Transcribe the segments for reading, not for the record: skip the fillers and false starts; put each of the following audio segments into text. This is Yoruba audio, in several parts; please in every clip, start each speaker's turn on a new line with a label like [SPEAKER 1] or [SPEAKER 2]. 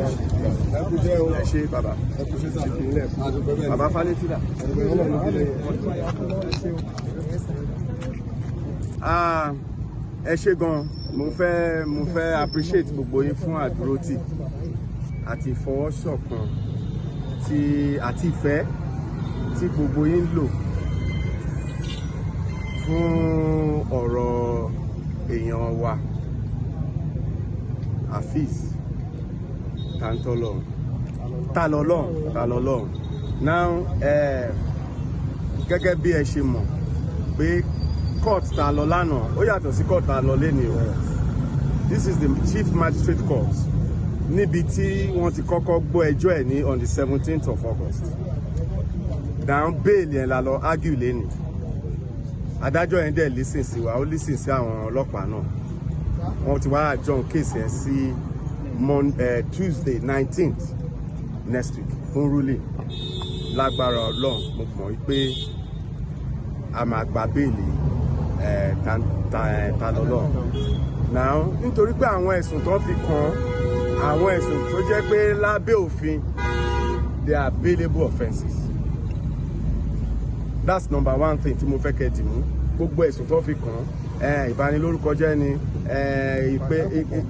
[SPEAKER 1] Ẹ ṣé bàbá, bàbá Fálétí dà. Ah, ẹ ṣé gan. Mo fẹ́ appreciate gbogbo yín fún àdúrótì àti ìfọwọ́ṣọ̀kan tí àti ìfẹ́ tí gbogbo yín lò fún ọ̀rọ̀ èèyàn wa Afeez Tantọ́lọ́run Talọ́lọ́run Talọ́lọ́run. Now, gẹ́gẹ́ bí ẹ ṣe mọ̀ pé court tá a lọ lánàá, ó yàtọ̀ sí court tá a lọ lénìí o. This is the Chief Magistrate Court, níbi tí wọ́n ti kọ́kọ́ gbọ́ ẹjọ́ ẹ̀ ní on the 17th of August. Now, bail yẹn la lọ argue lénìí. Adájọ́ yẹn dẹ̀ listen sí wa, ó listen sí àwọn ọlọ́pàá náà. Wọ́n ti wá adjourn case yẹn sí Tuesday 19th, next week, fún ruling. Lágbára Ọlọ́run, mo mọ̀ wípé a máa gba bail Talọ́lọ́run now, nítorí pé àwọn ẹ̀sùn tó fi kàn, àwọn ẹ̀sùn tó jẹ́ pé lábẹ́ òfin, they are bailable offences. That's number one thing tí mo fẹ́ kẹ́ dì mú. Gbogbo ẹ̀sùn tó fi kàn án, ìbanilórúkọ jẹ́ ni,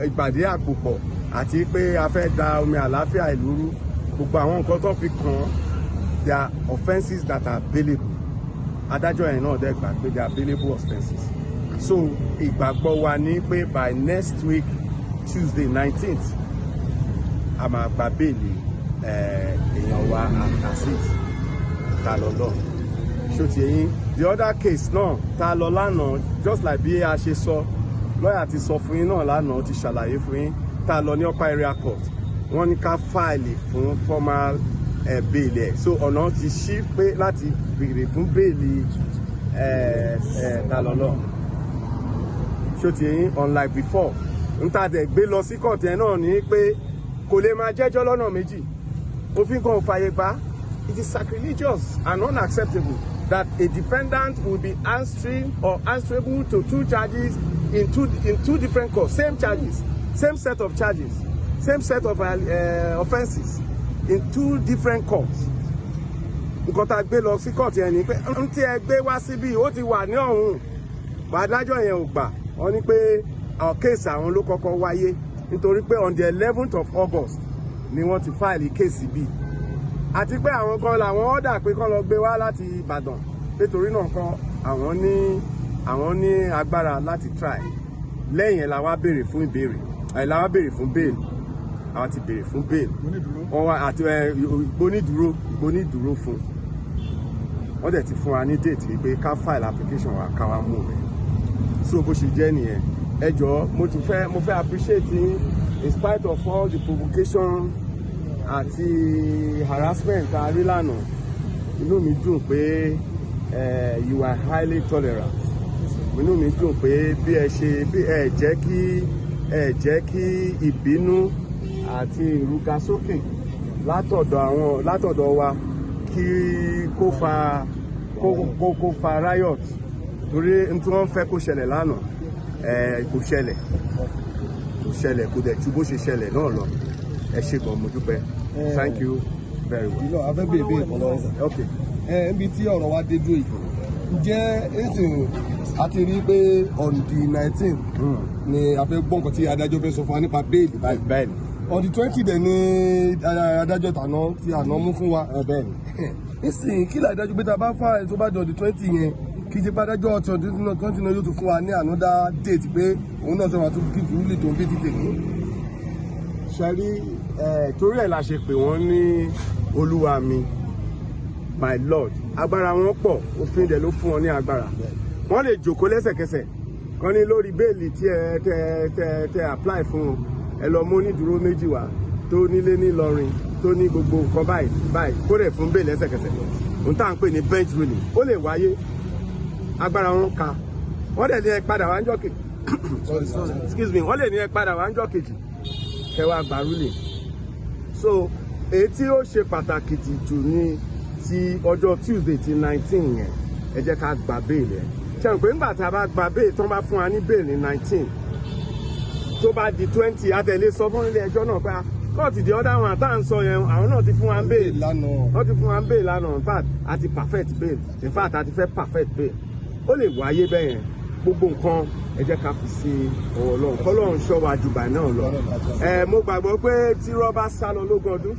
[SPEAKER 1] ìpàdé àpòpọ̀ àti pé a fẹ́ da omi àlàáfíà ìlú rú, gbogbo àwọn nǹkan tó fi kàn án, they are offences that are bailable. Adájọ́ yẹn náà dẹ̀ gbà pé they are bailable offences. So ìgbàgbọ́ wa ní pé by next week Tuesday 19th, a máa gba bail èèyàn wa Azeez Talọ́lọ́run. Ṣó ti yín? The other case náà tá a lọ lánàá, just like bí a ṣe sọ, lọ́ọ̀yà ti sọ fún yín náà lánàá, ti ṣàlàyé fún yín, tá a lọ ní Upper Area Court, wọ́n ní ká file fún formal bail ẹ̀. So ọ̀nà ti ṣí pé láti béèrè fún bail Talọ́lọ́run. Ṣó ti yín? Unlike before, n ta dẹ̀ gbé lọ sí court yẹn náà ní pé kò lè máa jẹ́jọ́ lọ́nà méjì. Òfin kan ò fààyè gbà. It is sacrilegious and unacceptable that a defendant will be answering or answerable to two charges in two different courts, same charges, same set of charges, same set of offences in two different courts. Nǹkan tá a gbé lọ sí court yẹn ni pé n tí ẹ gbé wá síbí, ó ti wà ní ọ̀hún. Adájọ́ yẹn ò gbà. Wọ́n ní pé àwọn case àwọn ló kọ́kọ́ wáyé, nítorí pé on the 11th of August ni wọ́n ti file case bíi, àti pé àwọn kan làwọn order pé kán lọ gbé wá láti Ìbàdàn. Nítorí náà kan, àwọn ní agbára láti try. Lẹ́yìn ẹ̀ la wá béèrè fún ìbéèrè ẹ̀, la wá béèrè fún bail. Àwọn ti béèrè fún bail, wọ́n wá àti ẹ ìgbónídúró fún. Wọ́n dẹ̀ ti fún wa ní date wípé ká file application wa, ká wá mú rẹ̀. So bó ṣe jẹ́ nìyẹn. Ẹ jọ̀ọ́, mo tún fẹ́ mo fẹ́ appreciate yín in spite of all the provocation àti harassment tá a rí lánàá. Inú mi dùn pé you are highly tolerant. Inú mi dùn pé bí ẹ ṣe bí ẹ jẹ́ kí ìbínú àti ìrúgasókè látọ̀dọ̀ wa kí kó fa riot, torí n tí wọ́n fẹ́ kó ṣẹlẹ̀ lánàá kò ṣẹlẹ̀, kò ṣẹlẹ̀, kò dẹ̀ ju bó ṣe ṣẹlẹ̀ náà lọ. Ẹ ṣé gan, mo dúpẹ́. Thank you very well.
[SPEAKER 2] Ìlọ afẹ́ bèbè ìkan lọ́wọ́ sà.
[SPEAKER 1] Okay.
[SPEAKER 2] Ẹ níbi tí ọ̀rọ̀ wa dé dúró yìí, ǹjẹ́ ẹ̀sìn a ti rí i pé on the 19 ni a fẹ́ gbọ́ nǹkan tí adájọ́ fẹ́ sọ fún wa nípa bail báyìí?
[SPEAKER 1] Bẹ́ẹ̀ni.
[SPEAKER 2] On the 20 dẹ̀ ni adájọ́ tàná tí àná mú fún wa.
[SPEAKER 1] Bẹ́ẹ̀ni.
[SPEAKER 2] Nísìnyí, kí làdájọ́ pé tá a bá fà tó bá di on the 20 yẹn, kì í ṣe pé adájọ́ ti on the 20 náà yóò tún fún wa ní another date pé òun náà sọ wà tún give ruling tó ń bí ti tèmi?
[SPEAKER 1] Ṣe rí ẹ, torí ẹ̀ la ṣe pè wọ́n ní olúwa mi, my lord. Agbára wọn pọ̀, òfin dẹ̀ ló fún wọn ní agbára. Wọ́n lè jòkó lẹ́sẹ̀kẹsẹ̀ kan ní lórí bail tí ẹ tẹ tẹ tẹ apply fún un, ẹ lọ mú onídùúró méjì wá tó nílé ní Ìlọrin, tó ní gbogbo nǹkan báyìí báyìí, kó dẹ̀ fún bail lẹ́sẹ̀kẹsẹ̀. Ohun tá à ń pè ní bench ruling, ó lè wáyé. Agbára wọn ka, wọ́n dẹ̀ ní ẹ padà wá ń jọ́ kejì, excuse me, wọ́n lè ní ẹ padà wá ń jọ́ kejì kẹ́ wá gba ruling. So èyí tí ó ṣe pàtàkì jù ní ti ọjọ́ Tuesday ti 19 yẹn. Ẹ jẹ́ ká gba bail ẹ̀. Ṣe pé nígbà tá a bá gba bail, tó ń bá fún wa ní bail ní 19, tó bá di 20, àtẹ̀lé sọ fún ilé ẹjọ́ náà pé kóòtù, the other one tá à ń sọ yẹn, àwọn náà ti fún wa bail
[SPEAKER 2] lánàá.
[SPEAKER 1] Wọ́n ti fún wa bail lánàá. In fact, a ti perfect bail. In fact, a ti fẹ́ perfect bail. Ó lè wáyé bẹ́ẹ̀ yẹn. Gbogbo nǹkan, ẹ jẹ́ ká fi sí ọwọ́ Ọlọ́run, kọ́lọ́run ṣọ́ wa jù báyìí náà lọ. Ẹ mo gbàgbọ́ pé tí rọ́bà sá lọ lógún ọdún,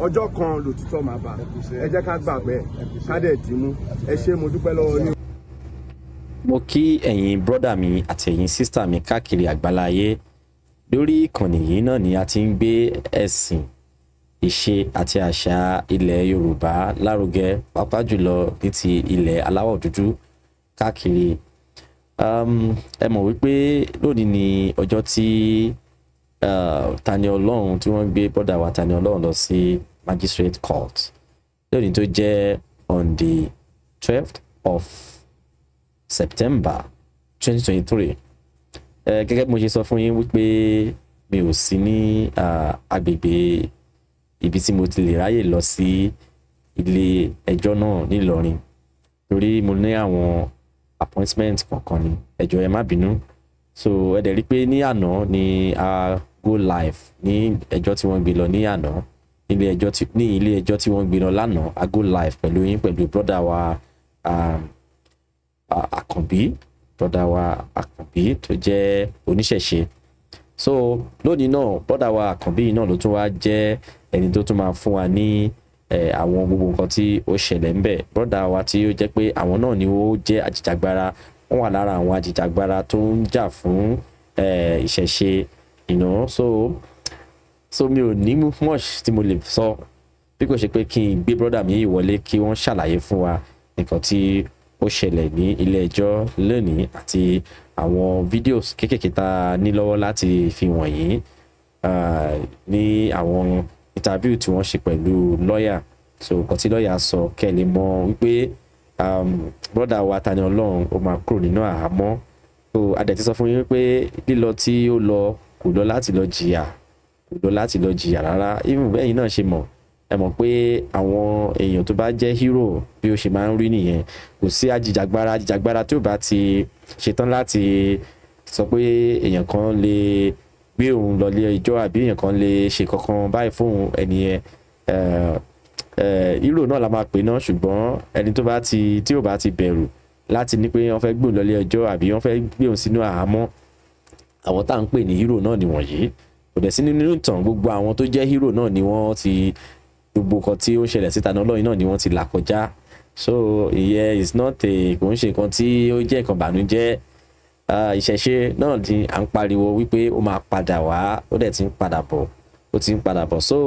[SPEAKER 1] ọjọ́ kan lòtítọ́ máa bá. Ẹ jẹ́ ká gbàgbẹ́, ká dẹ̀ dì mú. Ẹ ṣé, mo dúpẹ́ lọ́wọ́ yín.
[SPEAKER 3] Mo kí ẹ̀yin brother mi àti ẹ̀yin sister mi káàkiri àgbáláyé. Lórí ìkànnì yìí náà ni a ti ń gbé ẹ̀sìn, ìṣe àti àṣà ilẹ̀ Yorùbá lárugẹ, pàápàá jùlọ ní ti ilẹ̀ aláwọ̀ dúdú káàkiri. Ẹ mọ̀ wípé lónìí ni ọjọ́ tí Tani Olohun, tí wọ́n gbé brother wa Tani Olohun lọ sí magistrate court lónìí, tó jẹ́ on the 12th of September 2023. Ẹ gẹ́gẹ́ bí mo ṣe sọ fún yín wípé mi ò sí ní agbègbè ibi tí mo ti lè ráyè lọ sí ilé ẹjọ́ náà nílọrin, torí mo ní àwọn appointment kọ̀ọ̀kan ni. Ẹ jọ̀ọ́, ẹ má bínú. So ẹ dẹ̀ rí pé ní àná ni a go live ní ẹjọ́ tí wọ́n gbé lọ ní àná, ní ilé ẹjọ́ tí wọ́n gbé lọ lánàá. A go live pẹ̀lú yín, pẹ̀lú brother wa Àkànbí, brother wa Àkànbí tó jẹ́ oníṣẹ̀ṣe. So lónìí náà, brother wa Àkànbí yìí náà ló tún wá jẹ́ ẹni tó tún máa fún wa ní àwọn gbogbo nǹkan tí ó ṣẹlẹ̀ ń bẹ̀. Brother wa tí ó jẹ́ pé àwọn náà ni ó jẹ́ ajìjàgbara, wọ́n wà lára àwọn ajìjàgbara tó ń jà fún ìṣẹ̀ṣe. So mi ò ní much tí mo lè sọ bí kò ṣe pé kí n gbé brother mi yìí wọlé, kí wọ́n ṣàlàyé fún wa nǹkan tí ó ṣẹlẹ̀ ní ilé ẹjọ́ lónìí àti àwọn videos kéékèèké tá a ní lọ́wọ́ láti fi wọ̀nyí ní àwọn interview tí wọ́n ṣe pẹ̀lú lọ́ọ̀yà. So nǹkan tí lọ́ọ̀yà sọ, kẹ́ ẹ lè mọ̀ wípé brother wa Tani Olohun ó máa kúrò nínú àhámọ́. So a dẹ̀ ti sọ fún yín wípé lílọ tí ó lọ, kò lọ láti lọ jìyà, kò lọ láti lọ jìyà rárá. Even bẹ́ẹ̀ náà ṣe mọ̀, ẹ mọ̀ pé àwọn èèyàn tó bá jẹ́ hero, bí ó ṣe máa ń rí nìyẹn. Kò sí ajìjàgbara tí ó bá ti ṣetán láti sọ pé èèyàn kan lè gbé òun lọ ilé ẹjọ́ àbí èèyàn kan lè ṣe kankan báyìí fún ẹni yẹn, hero náà la máa pè náà. Ṣùgbọ́n ẹni tó bá ti tí ò bá ti bẹ̀rù láti ní pé wọ́n fẹ́ gbé òun lọ ilé ẹjọ́ àbí wọ́n fẹ́ gbé òun sínú àhámọ́, àwọn tá à ń pè ní hero náà nìwọ̀nyí. Kò dẹ̀ sí nínú ìtàn, gbogbo àwọn tó jẹ́ hero náà ni wọ́n ti, gbogbo nǹkan tí ó ń ṣẹlẹ̀ síta náà lọ́yìn náà ni wọ́n ti là kọjá. So ìyẹn is not a, kò ń ṣe nǹkan tí ó jẹ́ nǹkan bànújẹ́. Ìṣẹ̀ṣe náà ni à ń pariwo wípé ó máa padà wá, ó dẹ̀ ti ń padà bọ̀, ó ti ń padà bọ̀. So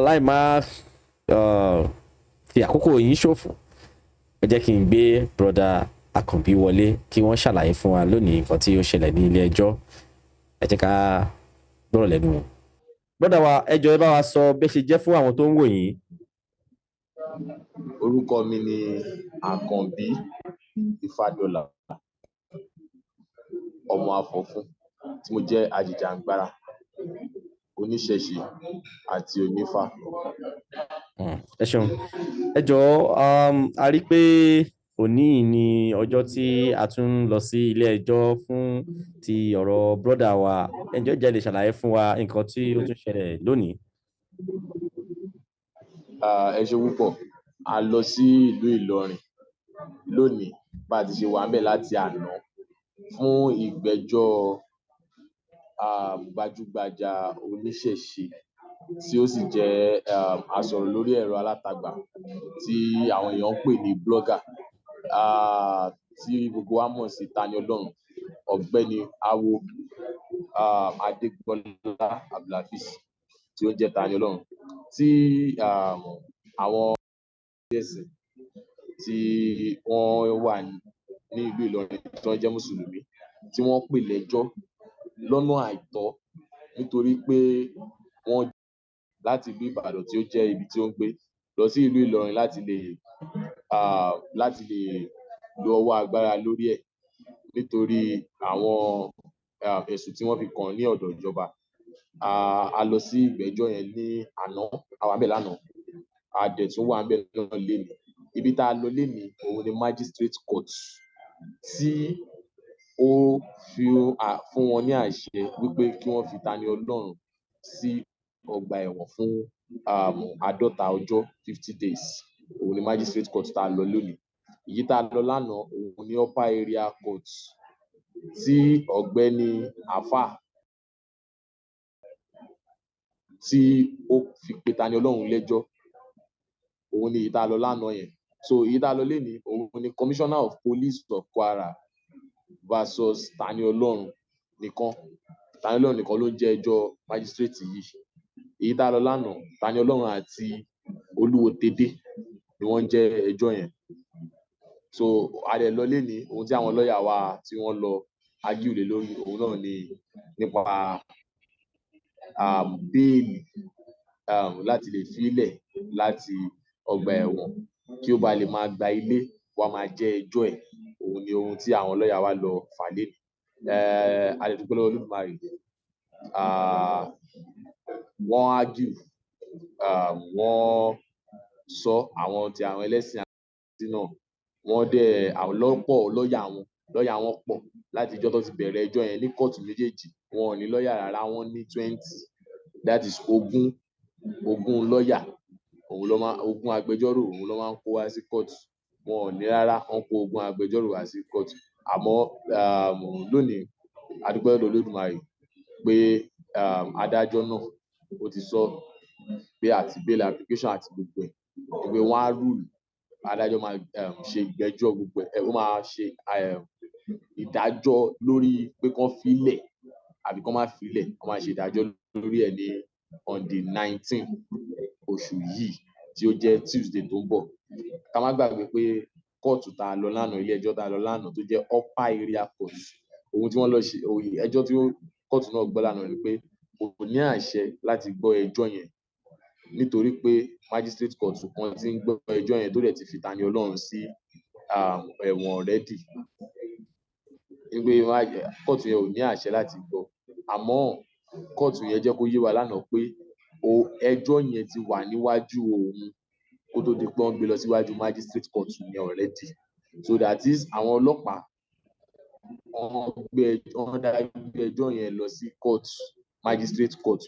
[SPEAKER 3] láì má fi àkókò yín ṣòfò, ẹ jẹ́ kí n gbé brother Àkànbí wọlé kí wọ́n ṣàlàyé fún wa lónìí nǹkan tí ó ṣẹlẹ̀ ní ilé ẹjọ́. Ẹ jẹ́ ká gbọ́rọ̀ lẹ́nu wọn. Brother wa, ẹ jọ̀ọ́, ẹ bá wa sọ bẹ́ ṣe jẹ́ fún àwọn tó ń wò yín.
[SPEAKER 4] Orúkọ mi ni Àkànbí Ifádọ́là, ọmọ Afọ̀fún, tí mo jẹ́ ajìjàǹgbara, oníṣẹ̀ṣe àti onífá.
[SPEAKER 3] Ẹ ṣeun. Ẹ jọ̀ọ́, a rí pé òní ni ọjọ́ tí a tún ń lọ sí ilé ẹjọ́ fún ti ọ̀rọ̀ brother wa. Ẹ jọ̀ọ́, jẹ́ lè ṣàlàyé fún wa nǹkan tí ó tún ṣẹlẹ̀ lónìí.
[SPEAKER 4] Ẹ ṣé púpọ̀. A lọ sí ìlú Ìlọrin lónìí, bá a ti ṣe wà ńbẹ̀ láti àná, fún ìgbẹ́jọ́ gbajúgbajà oníṣẹ̀ṣe tí ó sì jẹ́ asọ̀rọ̀ lórí ẹ̀rọ alátagbà tí àwọn èèyàn ń pè ní blogger, tí gbogbo wa mọ̀ sí Tani Olohun, Ọ̀gbẹ́ni Awo Adégbọlá Abdulhafiz tí ó ń jẹ́ Tani Olohun, tí àwọn ẹ̀sìn tí wọ́n wà ní ìlú Ìlọrin tí wọ́n jẹ́ Mùsùlùmí, tí wọ́n pè lẹ́jọ́ lọ́nà àìtọ́ nítorí pé wọ́n láti ìlú Ìbàdàn tí ó jẹ́ ibi tí ó ń gbé. Lọ sí ìlú Ìlọrin láti lè lo ọwọ́ agbára lórí ẹ̀ nítorí àwọn ẹ̀sùn tí wọ́n fi kàn ní ọ̀dọ̀ ìjọba. A lọ sí ìgbẹ́jọ́ yẹn ní àná, a wà ńbẹ̀ lánàá, a dẹ̀ tún wà ńbẹ̀ náà lénìí. Ibi tá a lọ lénìí, òun ni magistrate court tí ó fi fún wọn ní àṣẹ wípé kí wọ́n fi Tani Olohun sí ọgbà ẹ̀wọ̀n fún 50 ọjọ́, 50 days. Òun ni magistrate court tá a lọ lónìí. Èyí tá a lọ lánàá, òun ni upper area court tí ọ̀gbẹ́ni Afa tí ó fi pe Tani Olohun lẹ́jọ́, òun ni èyí tá a lọ lánàá yẹn. So èyí tá a lọ lénìí, òun ni Commissioner of Police of Kwara versus Tani Olohun nìkan. Tani Olohun nìkan ló ń jẹ́ ẹjọ́ magistrate yìí. Èyí tá a lọ lánàá, Tani Olohun àti Olúwo Tèdè ni wọ́n ń jẹ́ ẹjọ́ yẹn. So a dẹ̀ lọ lénìí, ohun tí àwọn lọ́ọ̀yà wa tí wọ́n lọ argue lé lórí, òun náà ni nípa bail láti lè fílẹ̀ láti ọgbà ẹ̀wọ̀n kí ó ba lè máa gba ilé wá máa jẹ́ ẹjọ́ ẹ̀. Òun ni ohun tí àwọn lọ́ọ̀yà wa lọ fà lénìí. A lè dúpẹ́ lọ́wọ́ Olódùmarè. Wọ́n argue, wọ́n sọ àwọn ti àwọn ẹlẹ́sìn àti náà, wọ́n dẹ̀ àwọn lọ́pọ̀ lọ́ọ̀yà wọn, lọ́ọ̀yà wọn pọ̀ láti ìjọ́ tó ti bẹ̀rẹ̀ ẹjọ́ yẹn ní kóòtù méjèèjì. Wọn ò ní lọ́ọ̀yà rárá, wọ́n ní 20, that is 20, 20 lọ́ọ̀yà òun ló máa, 20 agbẹjọ́rò òun ló máa ń kó wá sí kóòtù. Wọn ò ní rárá, wọ́n kó 20 agbẹjọ́rò wá sí kóòtù. Àmọ́ lónìí, a dúpẹ́ lọ́dọ̀ Olódùmarè pé adájọ́ náà ó ti sọ pé àti bail application àti gbogbo ẹ̀ pé wọ́n á rule. Adájọ́ máa ṣe ìgbẹ́jọ́ gbogbo ẹ̀, ó máa ṣe ìdájọ́ lórí pé kán fílẹ̀ àbí kán má fílẹ̀. Wọ́n máa ṣe ìdájọ́ lórí ẹ̀ ní on the 19 oṣù yìí tí ó jẹ́ Tuesday tó ń bọ̀. Ká má gbàgbé pé kóòtù tá a lọ lánàá, ilé ẹjọ́ tá a lọ lánàá tó jẹ́ upper area court, ohun tí wọ́n lọ ṣe, ẹjọ́ tí kóòtù náà gbọ́ lánàá ni pé kò ní àṣẹ láti gbọ́ ẹjọ́ yẹn nítorí pé magistrate court kan ti ń gbọ́ ẹjọ́ yẹn tó dẹ̀ ti fi Tani Olohun sí ẹ̀wọ̀n already, wípé kóòtù yẹn ò ní àṣẹ láti gbọ́. Àmọ́ kóòtù yẹn jẹ́ kó yé wa lánàá pé ẹjọ́ yẹn ti wà níwájú òun kó tó di pé wọ́n gbé lọ síwájú magistrate court yẹn already. So that is, àwọn ọlọ́pàá wọ́n dá gbé ẹjọ́ yẹn lọ sí court, magistrate court,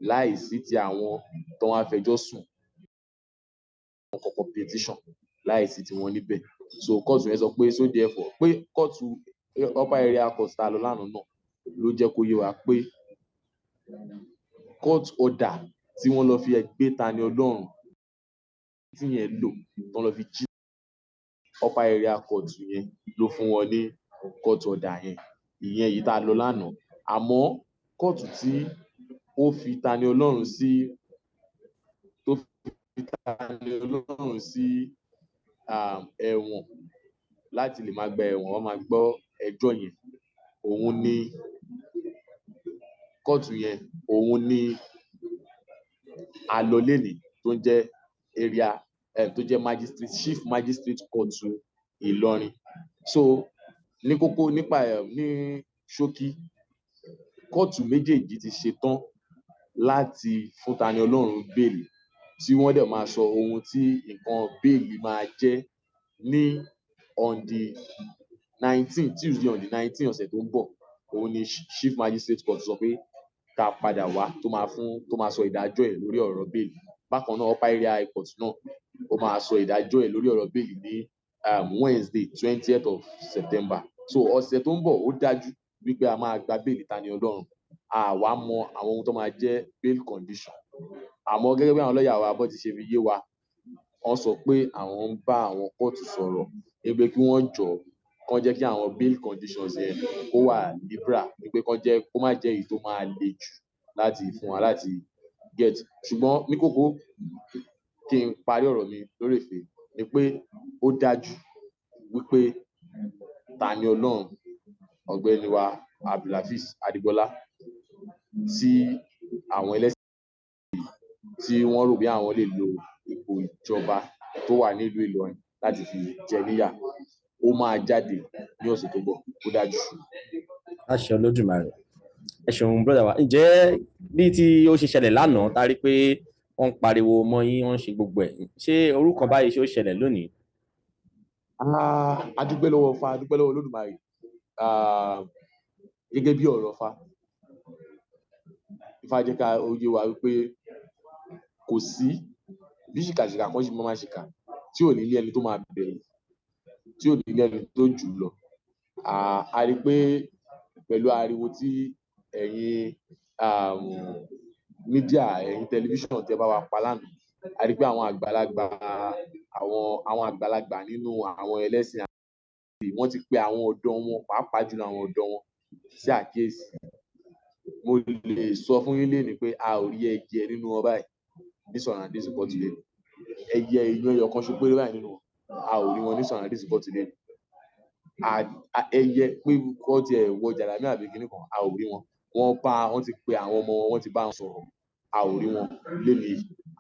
[SPEAKER 4] láì sí ti àwọn tó wá fẹjọ́ sùn, wọ́n kọ́kọ́ petition, láì sí tiwọn níbẹ̀. So kóòtù yẹn sọ pé, so therefore, pé kóòtù upper area court tá a lọ lánàá náà ló jẹ́ kó yé wa pé court order tí wọ́n lọ fi gbé Tani Olohun tí yẹn lò tó lọ fi jí, upper area court yẹn ló fún wọn ní court order yẹn, ìyẹn yìí tá a lọ lánàá. Àmọ́ kóòtù tí ó fi Tani Olohun sí, tó fi Tani Olohun sí ẹ̀wọ̀n láti lè máa gba ẹ̀wọ̀n, wọ́n máa gbọ́ ẹjọ́ yẹn, òun ni kóòtù yẹn, òun ni a lọ lénìí, tó ń jẹ́ area tó jẹ́ magistrate, chief magistrate court Ìlọrin. So ní kókó nípa ẹ̀, ní ṣókí, kóòtù méjèèjì ti ṣetán láti fún Tani Olohun bail, tí wọ́n dẹ̀ máa sọ ohun tí nǹkan bail máa jẹ́ ní on the 19, Tuesday on the 19 ọ̀sẹ̀ tó ń bọ̀. Òun ni chief magistrate court sọ pé ká padà wá, tó máa fún, tó máa sọ ìdájọ́ ẹ̀ lórí ọ̀rọ̀ bail. Bákan náà, upper area high court náà, ó máa sọ ìdájọ́ ẹ̀ lórí ọ̀rọ̀ bail ní Wednesday 20th of September. So ọ̀sẹ̀ tó ń bọ̀, ó dájú wípé a máa gba bail Tani Olohun. Àwa mọ àwọn ohun tó máa jẹ́ bail condition, àmọ́ gẹ́gẹ́ bí àwọn lọ́ọ̀yà wa bó ti ṣe fi yé wa, wọ́n sọ pé àwọn ń bá àwọn kóòtù sọ̀rọ̀ wípé kí wọ́n jọ̀ọ́, kán jẹ́ kí àwọn bail conditions yẹn kó wà liberal, wípé kán jẹ́ kó má jẹ́ èyí tó máa le jù láti fún wa láti get. Ṣùgbọ́n ní kókó, kí n parí ọ̀rọ̀ mi lórèfé ni pé ó dájú wípé Tani Olohun, ọ̀gbẹ́ni wa Abdulhafiz Adigbọlá, tí àwọn ẹlẹ́sìn tí wọ́n rò bí àwọn lè lo ipò ìjọba tó wà nílùú Ìlọrin láti fi jẹ níyà. Ó máa jáde ní ọ̀sẹ̀ tó bọ̀, ó dájú.
[SPEAKER 3] Láṣẹ Olódùmarè. Ẹ ṣeun, brother wa. Ǹjẹ́ bí tí ó ṣe ṣẹlẹ̀ lánàá, tá a rí pé wọ́n ń pariwo mọ́ yín, wọ́n ń ṣe gbogbo ẹ̀, ṣé orúkọ báyìí ṣé ó ṣẹlẹ̀ lónìí?
[SPEAKER 4] A dúpẹ́ lọ́wọ́ Ifá, a dúpẹ́ lọ́wọ́ Olódùmarè. Gẹ́gẹ́ bí ọ̀rọ̀ Ifá, Ifá jẹ́ ká ó yé wa wípé kò sí bí ṣìkàṣìkà kan ṣe máa ṣìkà tí ò ní ní ẹni tó máa bẹ̀rù, tí ò ní ní ẹni tó jù ú lọ. A rí pé pẹ̀lú ariwo tí ẹ̀yin mídíà, ẹ̀yin tẹlifíṣàn tẹ́ bá wa pa lánàá, a rí pé àwọn àgbàlagbà, àwọn àgbàlagbà nínú àwọn ẹlẹ́sìn àti wọ́n ti pe àwọn ọ̀dọ́ wọn, pàápàá jùlọ àwọn ọ̀dọ́ wọn sí àkíyèsí. Mo lè sọ fún yín lénìí pé a ò rí ẹyẹ nínú wọn báyìí ní surroundings court lénìí. Ẹyẹ èèyàn ẹyọ kan ṣo péré báyìí nínú wọn, a ò rí wọn ní surroundings court lénìí. Ẹyẹ pé kọ́ tiẹ̀ wọ jàlámíà àbí kinní kan, a ò rí wọn. Wọ́n ti pe àwọn ọmọ wọn, wọ́n ti bá wọn sọ̀rọ̀, a ò rí wọn lénìí,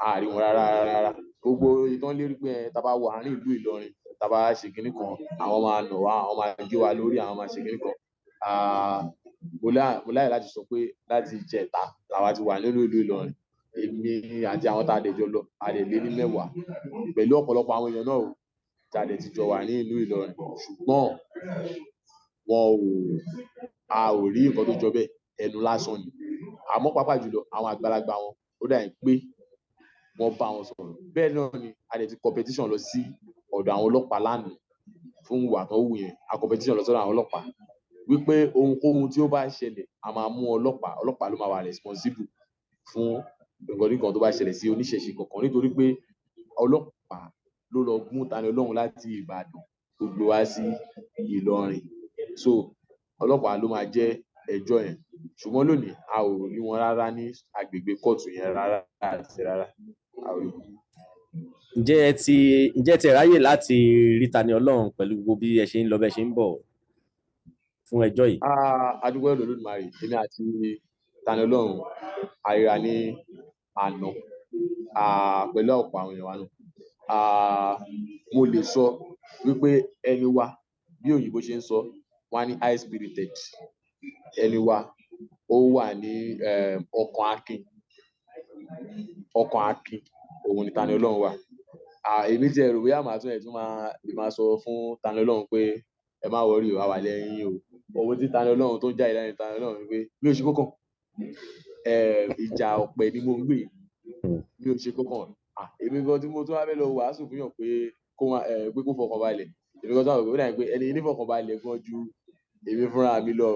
[SPEAKER 4] a rí wọn rárá rárá. Gbogbo ìtàn lérí pé tá bá wọ àárín ìlú Ìlọrin, tá bá ṣe kinní kan, àwọn máa nà wá, àwọn máa gé wa lórí, àwọn máa ṣe kinní kan. Mo láyọ̀ láti sọ pé láti ìjẹta làwa ti wà nínú ìlú Ìlọrin. Èmi àti àwọn tá a dẹ̀ jọ lọ, a dẹ̀ lé ní 10 pẹ̀lú ọ̀pọ̀lọpọ̀ àwọn èèyàn náà o, tá a dẹ̀ ti jọ wà ní ìlú Ìlọrin. Ṣùgbọ́n a ò rí nǹkan tó jọ bẹ́ẹ̀, ẹnu lásán ni. Àmọ́ pàápàá jùlọ àwọn àgbàlagbà wọn, ó dà bí pé wọ́n bá wọn sọ̀rọ̀. Bẹ́ẹ̀ náà ni a dẹ̀ ti competition lọ sí ọ̀dọ̀ àwọn ọlọ́pàá lánàá fún ìwà tó wù yẹn. A competition lọ sọ́dọ̀ àwọn ọlọ́pàá wípé ohunkóhun tí ó bá ṣẹlẹ̀, a máa mú ọlọ́pàá, ọlọ́pàá ló máa wà responsible fún nǹkan nǹkan tó bá ṣẹlẹ̀ sí oníṣẹ̀ṣe kankan, nítorí pé ọlọ́pàá ló lọ gún Tani Olohun láti Ìbàdàn tó gbé wá sí Ìlọrin. So ọlọ́pàá ló máa jẹ́ ẹjọ́ yẹn. Ṣùgbọ́n lónìí a ò rí wọn rárá ní agbègbè kóòtù yẹn rárá àti rárá, a ò rí wọn.
[SPEAKER 3] Ǹjẹ́ ẹ ti ráyè láti rí Tani Olohun pẹ̀lú gbogbo bí ẹ ṣe ń lọ, bẹ́ ṣe ń bọ̀ fún ẹjọ́ yìí?
[SPEAKER 4] A dúpẹ́ lọ́dọ̀ Olódùmarè, èmi àti Tani Olohun a ríra ní àná, pẹ̀lú ọ̀pọ̀ àwọn èèyàn wa náà. Mo lè sọ wípé ẹni wa, bí òyìnbó ṣe ń sọ, wọ́n á ní high spirited. Ẹni wa, ó wà ní ọkàn akin. Ọkàn akin, òun ni Tani Olohun wà. Èmi ti rò bóyá màá tún ẹ̀ tún máa lè máa sọ fún Tani Olohun pé ẹ má worry o, a wà lẹ́yìn o. Ohun tí Tani Olohun tó ń jáde lẹ́nu Tani Olohun ni pé mi ò ṣe kókàn. Ìjà ọ̀pẹ ni mo ń gbé. Mi ò ṣe kókàn. Èmi gan tí mo tún wá fẹ́ lọ wàásù fún yàn pé kó má, pé kó fọkàn balẹ̀. Èmi gan tí wọ́n rò pé ó dà bí pé ẹni ní fọkàn balẹ̀ gan ju èmi fúnra mi lọ.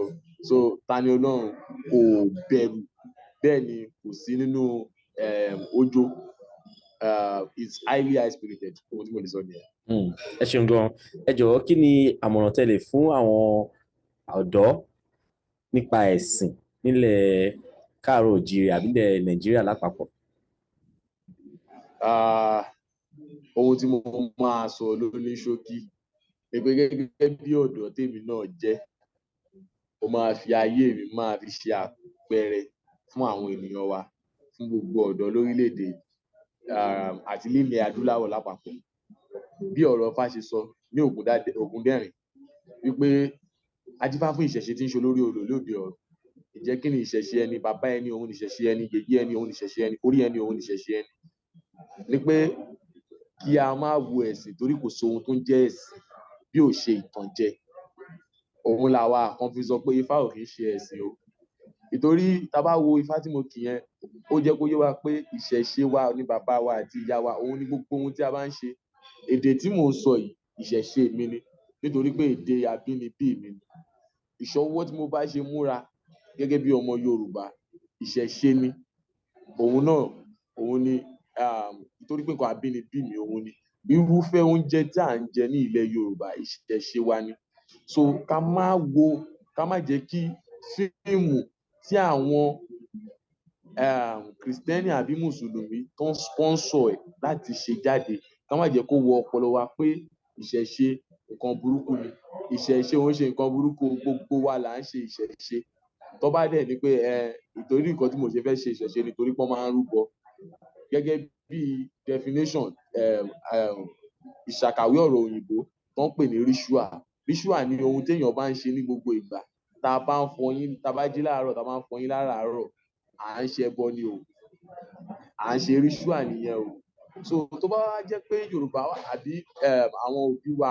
[SPEAKER 4] So Tani Olohun kò bẹ̀rù, bẹ́ẹ̀ ni kò sí nínú ojo. It's highly high spirited. Ohun tí mo lè sọ nìyẹn.
[SPEAKER 3] Ẹ ṣeun gan. Ẹ jọ̀wọ́, kí ni àmọ̀ràn tẹ́ lè fún àwọn ọ̀dọ́ nípa ẹ̀sìn nílẹ̀ káàárọ̀ oòjíire àbí nílẹ̀ Nàìjíríà lápapọ̀?
[SPEAKER 4] Ohun tí mo máa sọ lóní ṣókí ni pé gẹ́gẹ́ bí ọ̀dọ́ tèmi náà jẹ́, mo máa fi ayé mi máa fi ṣe àpẹẹrẹ fún àwọn ènìyàn wa, fún gbogbo ọ̀dọ́ lórílẹ̀-èdè àti nílẹ̀ adúláwọ̀ lápapọ̀. Bí ọ̀rọ̀ Ifá ṣe sọ ní Ògúndẹ̀rín wípé adífá fún ìṣẹ̀ṣe tí ń ṣe olórí orò lóde ọ̀run. Ǹjẹ́ kí ni ìṣẹ̀ṣe ẹni? Bàbá ẹni òun ni ìṣẹ̀ṣe ẹni, yèyé ẹni òun ni ìṣẹ̀ṣe ẹni, orí ẹni òun ni ìṣẹ̀ṣe ẹni. Ni pé kí a má wo ẹ̀sìn torí kò sí ohun tó ń jẹ́ ẹ̀sìn bí ò ṣe ìtànjẹ. Òun làwa kan fi sọ pé Ifá ò kì í ṣe ẹ̀sìn o. Nítorí tá bá wo Ifá tí mo kì yẹn, ó jẹ́ kó yé wa pé ìṣẹ̀ṣe wa ní bàbá wa àti ìyá wa, òun ni gbogbo ohun tí a bá ń ṣe. Èdè tí mò ń sọ yìí, ìṣẹ̀ṣe mi ni, nítorí pé èdè abínibí mi ni. Ìṣọwọ́ tí mo bá ṣe múra gẹ́gẹ́ bí ọmọ Yorùbá, ìṣẹ̀ṣe ni. Òun náà, òun ni, nítorí pé nǹkan abínibí mi òun ni. Irúfẹ́ oúnjẹ tí à ń jẹ ní ilẹ̀ Yorùbá, ìṣẹ̀ṣe wa ni. So ká má wo, ká má jẹ́ kí fíìmù tí àwọn Krìstẹ́nì àbí Mùsùlùmí tó ń sponsor ẹ̀ láti ṣe jáde, ká má jẹ́ kó wọ ọpọlọ wa pé ìṣẹ̀ṣe nǹkan burúkú ni. Ìṣẹ̀ṣe òun ṣe nǹkan burúkú, gbogbo wa là ń ṣe ìṣẹ̀ṣe. Tó bá dẹ̀ ní pé ìtorí nǹkan tí mo ṣe fẹ́ ṣe ìṣẹ̀ṣe ni torí pé wọ́n máa ń rúbọ. Gẹ́gẹ́ bí definition, ìṣàkàwé ọ̀rọ̀ òyìnbó tó ń pè ní ritual. Ritual ni ohun téèyàn bá ń ṣe ní gbogbo ìgbà. Tá a bá ń fọyín, tá a bá jí láàárọ̀, tá a bá ń fọyín láràárọ̀, à ń ṣe ẹbọ ni o, à ń ṣe ritual nìyẹn o. So tó bá wá jẹ́ pé Yorùbá àbí àwọn òbí wa,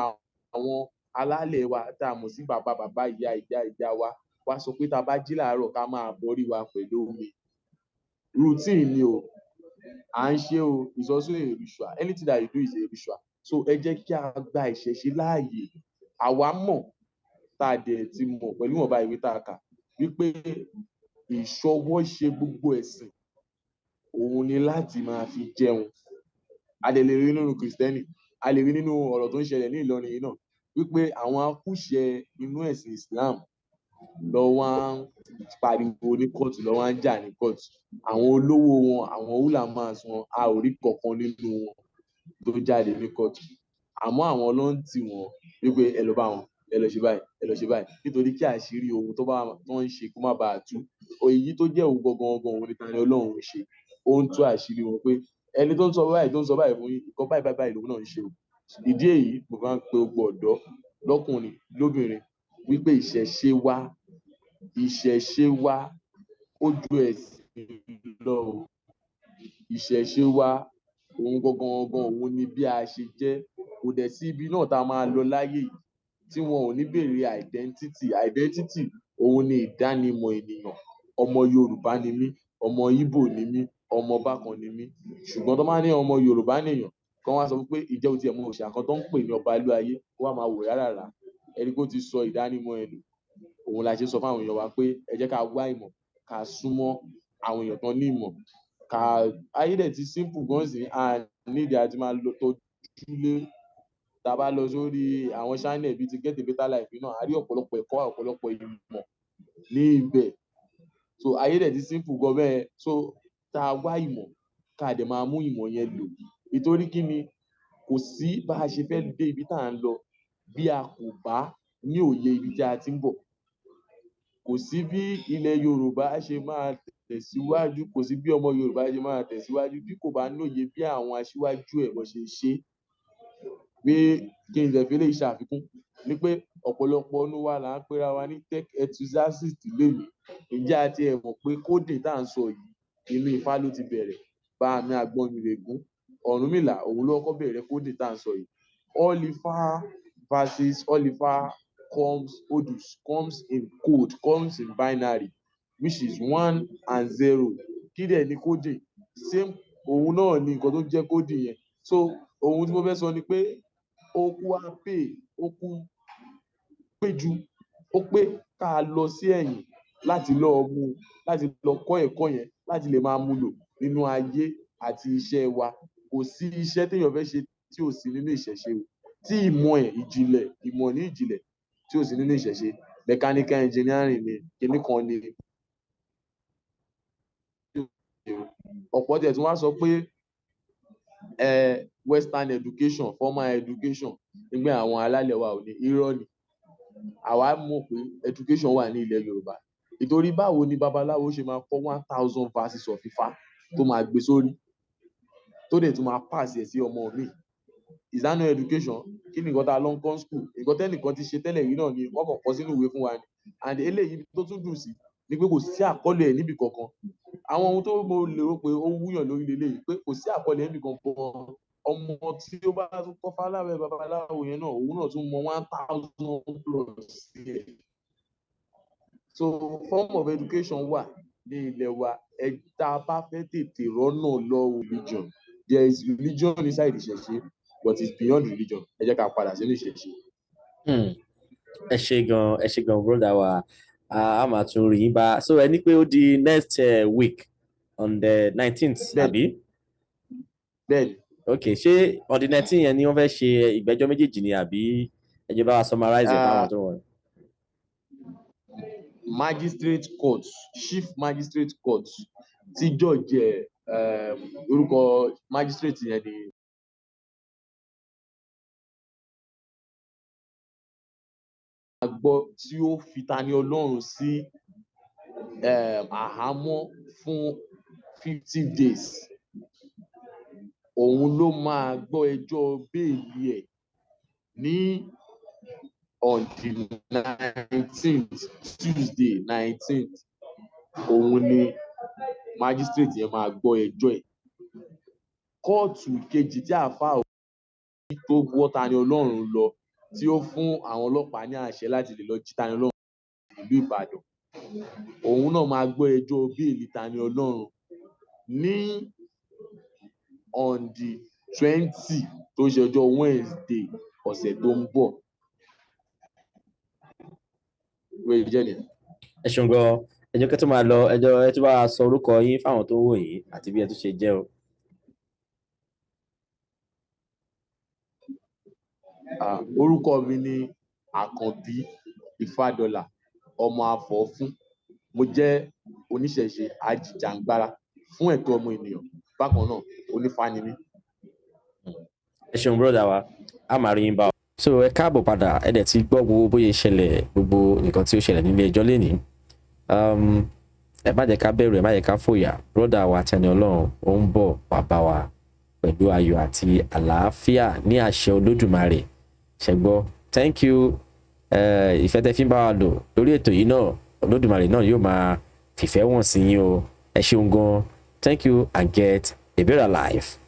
[SPEAKER 4] àwọn alálẹ̀ wa tá a mọ̀ sí bàbá bàbá, ìyá ìyá ìyá wa, wá sọ pé tá a bá jí láàárọ̀ ká máa borí wa pẹ̀lú omi, routine ni o, à ń ṣe o. Is also a ritual. Anything that you do is a ritual. So ẹ jẹ́ kí a gba ìṣẹ̀ṣe láàyè. Àwa mọ̀, tá a dẹ̀ ti mọ̀ pẹ̀lú ìwọ̀nba ìwé tá a kà wípé ìṣọwọ́ ṣe gbogbo ẹ̀sìn òun ni láti máa fi jẹun. A dẹ̀ lè rí nínú Kìrìsìtẹ́nì, a lè rí nínú ọ̀rọ̀ tó ń ṣẹlẹ̀ ní Ìlọrin yìí náà wípé àwọn akúṣẹ̀ inú ẹ̀sìn Islam lọ wá ń pariwo ní kóòtù, lọ wá ń jà ní kóòtù. Àwọn olówó wọn, àwọn ulamas wọn, a ò rí kankan nínú wọn tó jáde ní kóòtù, àmọ́ àwọn ló ń tì wọ́n wípé ẹ lọ bá wọn, ẹ lọ ṣe báyìí, ẹ lọ ṣe báyìí, nítorí kí àṣírí ohun tó bá tó ń ṣe kó má bàa tú. Èyí tó jẹ́ òun gangan gangan òun ni Tani Olohun ń ṣe, ó ń tú àṣírí wọn pé ẹni tó ń sọ báyìí, tó ń sọ báyìí fún yín, nǹkan báyìí báyìí báyìí lòun náà ń ṣe o. Ìdí èyí, mo máa ń pe gbogbo ọ̀dọ́ lọ́kùnrin lóbìnrin wípé ìṣẹ̀ṣe wa, ìṣẹ̀ṣe wa ó ju ẹ̀sìn lọ o. Ìṣẹ̀ṣe wa òun gangan gangan òun ni bí a ṣe jẹ́. Kò dẹ̀ sí ibi náà tá a máa lọ láyé yìí tí wọn ò ní béèrè identity. Identity òun ni ìdánimọ̀ ènìyàn. Ọmọ Yorùbá ni mí, ọmọ Ìgbò ni mí, ọmọ bákan ni mí, ṣùgbọ́n tó máa ní ọmọ Yorùbá nìyàn kí wọ́n wá sọ pé ìjẹ́ o tiẹ̀ mọ òòṣà kan tó ń pè ní ọba ìlú ayé, kó wá máa wò rárá rà ẹni kó ti sọ ìdánimọ̀ ẹ̀ nù. Òun la ṣe sọ fún àwọn èèyàn wa pé ẹ jẹ́ ká wá ìmọ̀, ká súnmọ́ àwọn èèyàn tán ní ìmọ̀. Ká ayé dẹ̀ ti simple gan sí, a nídìí àti máa lọ tọ́jú lé. Tá a bá lọ sórí àwọn channel bíi ti Get a Better Life náà, a rí ọ̀pọ̀lọpọ̀ ẹ̀kọ́, ọ̀pọ̀lọpọ̀ ìmọ̀ ní ibẹ̀. So ayé dẹ̀ ti simple gan bẹ́ẹ̀. So tá a wá ìmọ̀, ká dẹ̀ máa mú ìmọ̀ yẹn lò, nítorí kí ni kò sí bá a ṣe fẹ́ dé ibi tá à ń lọ bí a kò bá ní òye ibi tí a ti ń bọ̀. Kò sí bí ilẹ̀ Yorùbá ṣe máa tẹ̀síwájú, kò sí bí ọmọ Yorùbá ṣe máa tẹ̀síwájú bí kò bá lóye bí àwọn aṣíwájú ẹ̀ bọ́ ṣe ṣe. Pé kí n dẹ̀ fi eléyìí ṣàfikún ni pé ọ̀pọ̀lọpọ̀ nínú wa là ń pera wa ní tech enthusiast lénìí. Ǹjẹ́ a tiẹ̀ mọ̀ pé coding tá à ń sọ yìí, inú Ifá ló ti bẹ̀rẹ̀? Bá mi Àgbọnnìrègún, Ọ̀rúnmìlà, òun ló kọ́kọ́ bẹ̀rẹ̀ coding tá à ń sọ yìí. All Ifá verses, all Ifá comes, odus comes in code, comes in binary, which is 1 and 0. Kí dẹ̀ ni coding? Same òun náà ni nǹkan tó jẹ́ coding yẹn. So ohun tí mo fẹ́ sọ ni pé ó kú á pè, ó kú péjú, ó pé ká lọ sí ẹ̀yìn láti lọ mú, láti lọ kọ́ ẹ̀kọ́ yẹn, láti lè máa mú lò nínú ayé àti iṣẹ́ wa. Kò sí iṣẹ́ téèyàn fẹ́ ṣe tí ò sí nínú ìṣẹ̀ṣe o, tí ìmọ̀ ẹ̀ ìjìnlẹ̀, ìmọ̀ ní ìjìnlẹ̀ tí ò sí nínú ìṣẹ̀ṣe. Mechanical engineering ni, kinní kan ni. Ọ̀pọ̀ tiẹ̀ tí wọ́n á sọ pé western education, formal education nígbà àwọn alálẹ̀ wa ò ní. Irọ́ ni. Àwa mọ̀ pé education wà ní ilẹ̀ Yorùbá, ìtorí báwo ni babaláwo ṣe máa kọ́ 1,000 verses of Ifá tó máa gbé sórí, tó dẹ̀ tún máa pass ẹ̀ sí ọmọ mi? Is that no education? Kí ni nǹkan tá a lọ ń kọ́ school? Nǹkan tẹ́nìkan ti ṣe tẹ́lẹ̀ rí náà ni wọ́n kàn kọ sínú ìwé fún wa ni. And eléyìí tó tún dùn sí ni pé kò sí àkọọ́lẹ̀ ẹ̀ níbì kankan. Àwọn ohun tó mo lérò pé ó wúyàn lórí leléyìí pé kò sí àkọọ́lẹ̀ níbì kankan, ọmọ tí ó bá tún kọ́ fáláwẹ̀ babaláwo yẹn náà, òun náà tún mọ 1,000 plus sí ẹ̀. So form of education wà ní ilẹ̀ wa. Ẹ tá a bá fẹ́ tètè rọ́nà lọ, religion, there is religion inside ìṣẹ̀ṣe, but it's beyond religion. Ẹ jẹ́ ká padà sínú ìṣẹ̀ṣe.
[SPEAKER 3] Ẹ ṣe gan, ẹ ṣe gan, brother wa. A máa tún rí yín bá. So ẹ ní pé ó di next week on the 19th, àbí?
[SPEAKER 4] Bẹ́ẹ̀ni.
[SPEAKER 3] Ok, ṣé on the 19 yẹn ni wọ́n fẹ́ ṣe ìgbẹ́jọ́ méjèèjì ni, àbí ẹ jẹ́ bá wa summarize ẹ̀ fáwọn tó wọ̀n?
[SPEAKER 4] Magistrate court, chief magistrate court tí judge ẹ̀, orúkọ magistrate yẹn ni a gbọ́ tí ó fi Tani Olohun sí àhámọ́ fún 50 days. Òun ló máa gbọ́ ẹjọ́ bail ẹ̀ ní on the 19th, Tuesday 19th. Òun ni magistrate yẹn máa gbọ́ ẹjọ́ ẹ̀. Kóòtù kejì tí àáfàá òbí tó wọ́ Tani Olohun lọ, tí ó fún àwọn ọlọ́pàá ní àṣẹ láti lè lọ jí Tani Olohun ìlú Ìbàdàn, òun náà máa gbọ́ ẹjọ́ bail Tani Olohun ní on the 20, tó ń ṣe ọjọ́ Wednesday ọ̀sẹ̀ tó ń bọ̀. Wẹ́ẹ́ jẹ́ nìyẹn.
[SPEAKER 3] Ẹ ṣeun gan. Ẹ jẹ́ kí tó máa lọ, ẹ jọ̀ọ́, ẹ tún bá wa sọ orúkọ yín fáwọn tó ń wò yín àti bí ẹ tún ṣe jẹ́ o.
[SPEAKER 4] Ah, orúkọ mi ni Àkànbí Ifádọlà, ọmọ Afọ̀ọ̀fún. Mo jẹ́ oníṣẹ̀ṣe ajìjàǹgbara fún ẹ̀tọ́ ọmọ ènìyàn. Bákan náà, onífá ni mí.
[SPEAKER 3] Ẹ ṣeun, brother wa, a máa rí yín bá o. So ẹ káàbọ̀ padà. Ẹ dẹ̀ ti gbọ́ gbogbo bóyá ìṣẹ̀lẹ̀, gbogbo nǹkan tí ó ṣẹlẹ̀ nílé ẹjọ́ lénìí. Ẹ má jẹ́ ká bẹ̀rù, ẹ má jẹ́ ká fòyà. Brother wa Tani Olohun ó ń bọ̀ wá bá wa pẹ̀lú ayọ̀ àti àlàáfíà ní àṣẹ Olódùmarè. Ṣẹgbọ́, thank you. Ìfẹ́ tẹ́ fi ń bá wa lò lórí ètò yìí náà, Olódùmarè náà yóò máa fìfẹ́ wọ̀n sí yín o. Ẹ ṣeun gan. Thank you and get a better life.